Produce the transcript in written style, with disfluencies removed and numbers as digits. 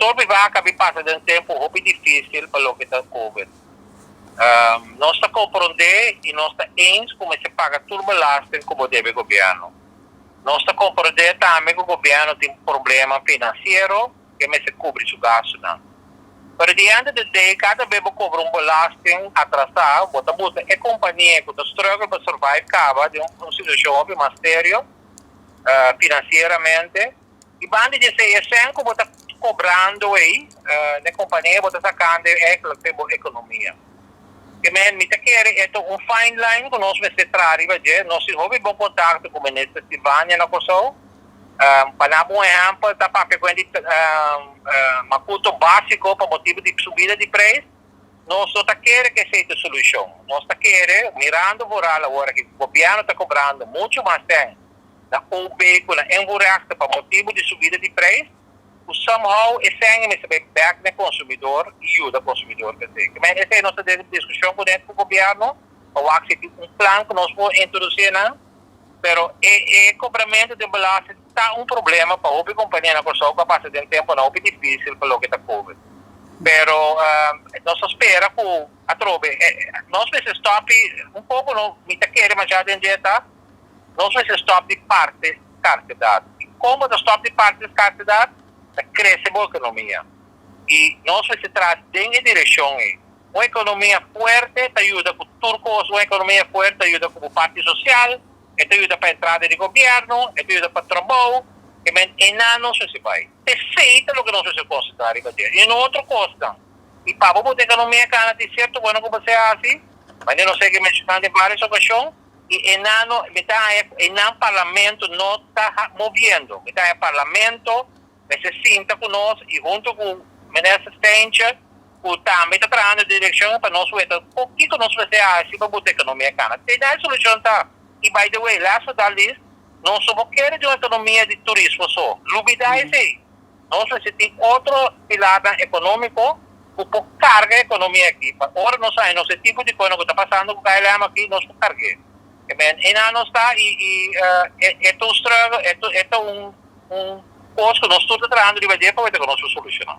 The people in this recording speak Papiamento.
Sektor privá a kaba di pasa den tempu hopi difísil pa loke ta COVID. Nos ta komprondé i nos ta eens ku mester paga tur belasting ku bo debe gobièrnu. Nos ta komprondé tambe ku gobièrnu tin problema finansiero ku e mester kubri su gastunan. Pero at the end of the day, kada bes bo kobra un belasting atrasá, bo ta buta e kompania ku ta struggle pa survive kaba den un situashon hopi mas serio finansieramente. I banda di esei, e sèn ku bo ta kobrando ei na e kompania, bo ta sakando eigenlijk den bo ekonomia. Ke men, mi ta kere e ta un fine line ku nos mester traha riba dje. Nos tin hopi bon kontakto ku Minister Silvania na Kòrsou. Pa nan un ehèmpel, ta papia ku di makuto básiko pa motibu di subida di preis. Nos no ta kere ku esei ta e solushon. Nos ta kere, mirando vooral awor ku gobièrnu ta kobrando muchu mas sèn na OB ku na invoerrechten pa motibu di subida di preis, ku somehow e sèn mester bai bèk na konsumidor i yuda konsumidor ku esei. Ke men esei nos ta den diskushon ku ku gobièrnu pa wak si tin un plan ku nos por introdusí nan, pero e kobramentu di belasting ta un problema pa hopi kompania na Kòrsou ku a pasa den tempunan hopi difísil pa loke ta COVID. Pero nos ta spera ku atrobe nos mester stòp un poko, no mi ta kere masha den dje ta nos mester stòp di parti skarsedat. I kon bo ta stòp di parti skarsedat? Ta krese bo ekonomia. I nos mester traha den e direkshon ei. Un ekonomia fuerte ta yuda ku tur kos. Un ekonomia fuerte ta yuda ku bo parti sosial, e ta yuda pa entrada di gobièrnu, e ta yuda pa trabou. Ke men einan nos mester bai. Esei ta loke nos mester konsentrá riba dje. I no otro kosnan. I pa bo pone ekonomia kana di sierto bueno ku bo hasi, manera nos a menshoná den vários okashon, i einan no, mi ta haña einan parlamento no ta moviendo. Mi ta haña parlamento mester sinta ku nos i huntu ku Minister Steintje, ku tambe ta trahando den direkshon pa nos weta kiko nos mester hasi pa buta ekonomia kana. Einan e solushon ta. I by the way, last but not least, nos no por kere di un ekonomia di turismo so. Lubidá esei. Nos mester tin otro pilarnan ekonómiko ku por karga e ekonomia aki. Pa ora nos haña nos e tipo di kos ku ta pasando ku KLM aki, nos por karg'é. Ke men einan nos ta i e ta un struggle, e ta un kos ku nos tur ta trahando riba dje pa weta ku nos por solushoná.